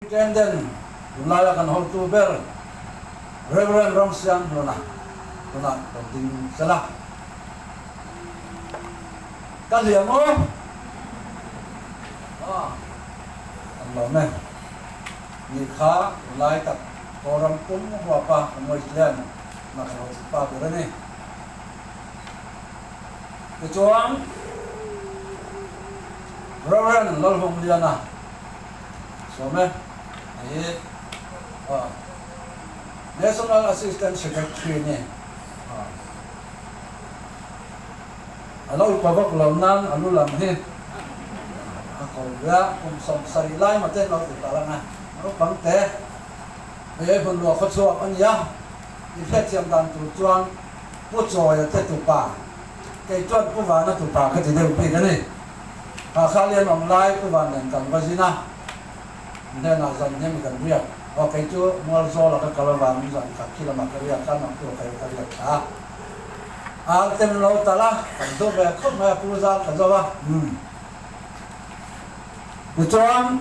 Superintendent, tunlaia kan hotu ber Rev. Ramsianghluna tunah rawn ding sela. Ka hliam aw. Aw, kan lawm e. Ni kha tunlai tak Kawlram pum huapa kan ngawihtlian na kan hotu pa ber a ni. Tichuan Rev. Lalhungliana Sawm e, hei hi National Assistant Secretary ni a lo upa vak lo nan a lu lam hi a ko ve a, kum 70 lai mate an lo ti palh ang a, naupang te hei hei hun luah khawchhuak a nia, i hriatthiam dan tur chuan Pu Chawia te tupa, kei chuan Pu Vana tupa ka ti deuh bik a ni. Hakha lian awm lai Pu Van nen kan va zin a, hnenah zan hnem kan riak. Aw kei chu Mualzawla ka kal avangin zan khat khi lamah ka riak a, naktu kei ka riak thla a. Ar te min lo talh a, kan duh ve khawp mai a, Pu Zar ka zo a. Umm. Tichuan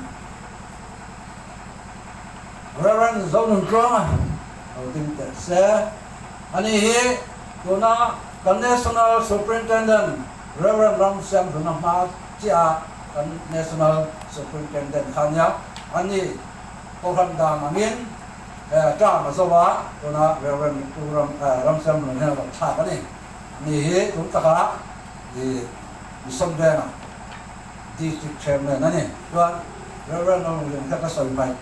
Reverend Zonuntluanga lo ding teh se. Ani hi tuna kan National Superintendent Rev. Ramsianghluna hma chiah kan National Superintendent kha nia, ani Kohhran dan angin term a zo a, tuna Rev. Pu Ramsianghluna hian a rawn thlak a ni. Ani hi tun takah i Mission Vengah District Chairman a ni. Chuan Rev. Lalnglian kha ka sawi hmaih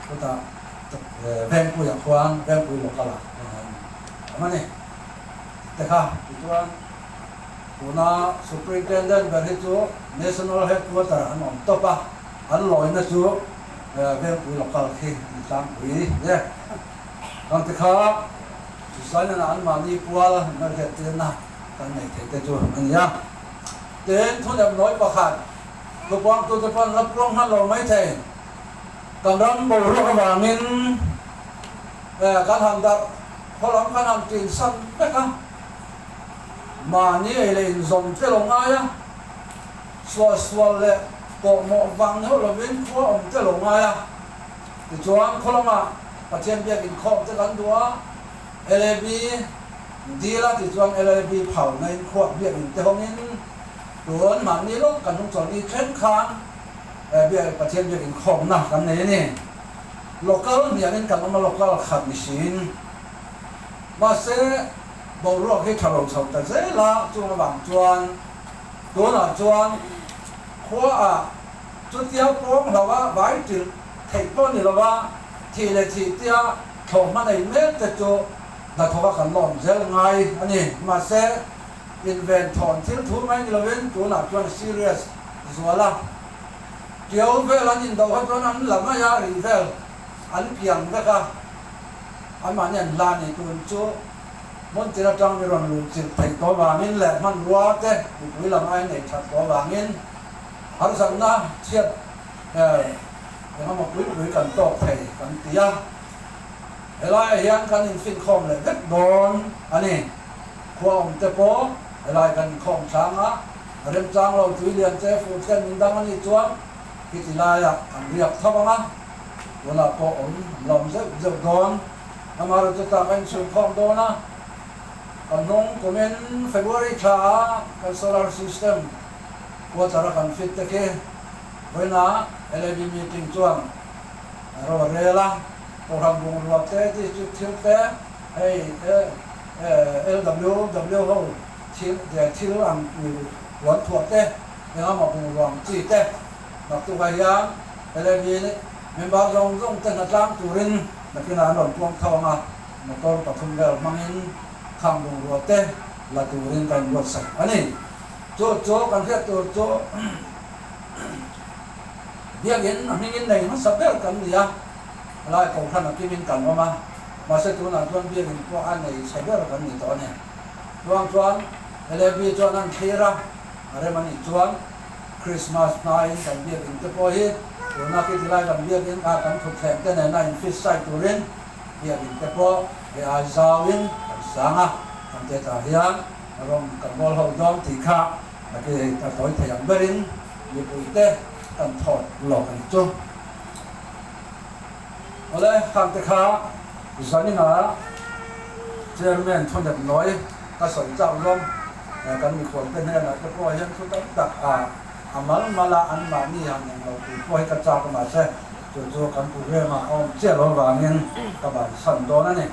chutah Vengpuiah khuan Vengpui Local ah awm a ni. Te kha tichuan tuna Superintendent ber hi chu National Headquarter an awm tawp a, an lawina chu Vengpui Local khi a ni tlangpui hle. Kang te kha Zainana anmahni pual hmelhriattirna kan nei thei te chu a ni a. Tin, thunem nawi pakhat thupuangtute pawh an la puang hman lo maithei. Kan ram boruak avangin kan han darh khaw lam kan han ṭin san vek a, mahni ei leh inzawm te lo ngai a, suahsual leh kawhmawh vang heuh lovin khua awm te lo ngai a. Tichuan khaw lamah Pathian biak inkhawm te kan duh a, LAB dil a, tichuan LAB phalna in khuak biak in te hawngin tun mahni lawk kan hnungchawlh ni thleng khan Biak Pathian biak inkhawmna kan nei a ni. Local hniangin kan awm a, local khat ni siin. Mahse, boruak hi tha lo chho ta zel a, chung avang chuan tunah chuan khuaah chutia pawng hlo a vai ṭilh theih pawh ni lo a, thih leh thih tia thlawhhma nei mek te chu hnathawka kan lawm zel ngai a ni. Mahse, inven thawn thil thu mai ni lovin tunah chuan a serious zual a, Tiau vel an indo kha chuan an la mai a, ri vel an piang vek a, anmahni an hla ni tun chu hmun tin atang mi rawn luh chilh theih tawh vangin leh hmanrua te mipui lam ain nei that tawh vangin harsatna chhiat eng emaw pui pui kan tawk thei kan ti a, helaiah hian kan infinkhawm leh vek dawn a ni. Khua awm te pawh helai kan inkhawm tlang a. A remchang lo tui lian che fur thlen min dang a nih chuan khiti laiah kan riak tho ang a, tunah pawh awm an la awm zeuh zeuh dawn. Amaherawhchu chutah ka inchhungkhawm dawn a, kan hnung kumin February thla a kan solar system quarter a kan fit te khi vawiina LAB meeting chuan ro a rel a, Kohhran bungrua te, District thil te, hei LWW ho Thil der thil ang tur huan thuah te, engemaw bungrua ang chi te, naktukah hian LAB member zawng zawng te hnatlang turin nakinah an rawn puang tho ang a, motor pathum vel hmangin khang bungrua te la turin ka inbuatsaih a ni. Chu chu kan hriat tur chu biakin a hmingin nei hmasa ber kan ni a, helai Kohhran a kimin kan awm a, mahse tunah chuan biakin pawh a nei chhe ber kan ni tawh a ni. Chuang chuan LAB chuan an thlir a, a rem a nih chuan Christmas hnaiin kan biakinn te pawh hi tuna khi tilai kan biakinn ah kan thutthleng te nena in fit sai turin biakinn te pawh hei ai zauin kan sang a, kan te tah hian rawng kan bawl ho dawn tih kha a ki a tawi thei ang berin mipui te. kan thawt lawk a ni chu. Awle, khangte kha zaninah Chairman thunep nawi ka sawi chauh zawng kan mikhualte hnenah te pawh hian thu tam tak a a mal mal a, anmahni han eng lo tur pawh hi ka chak a mahse chu chu kan programme ah a awm chiah lo vangin ka bansan dawn a ni.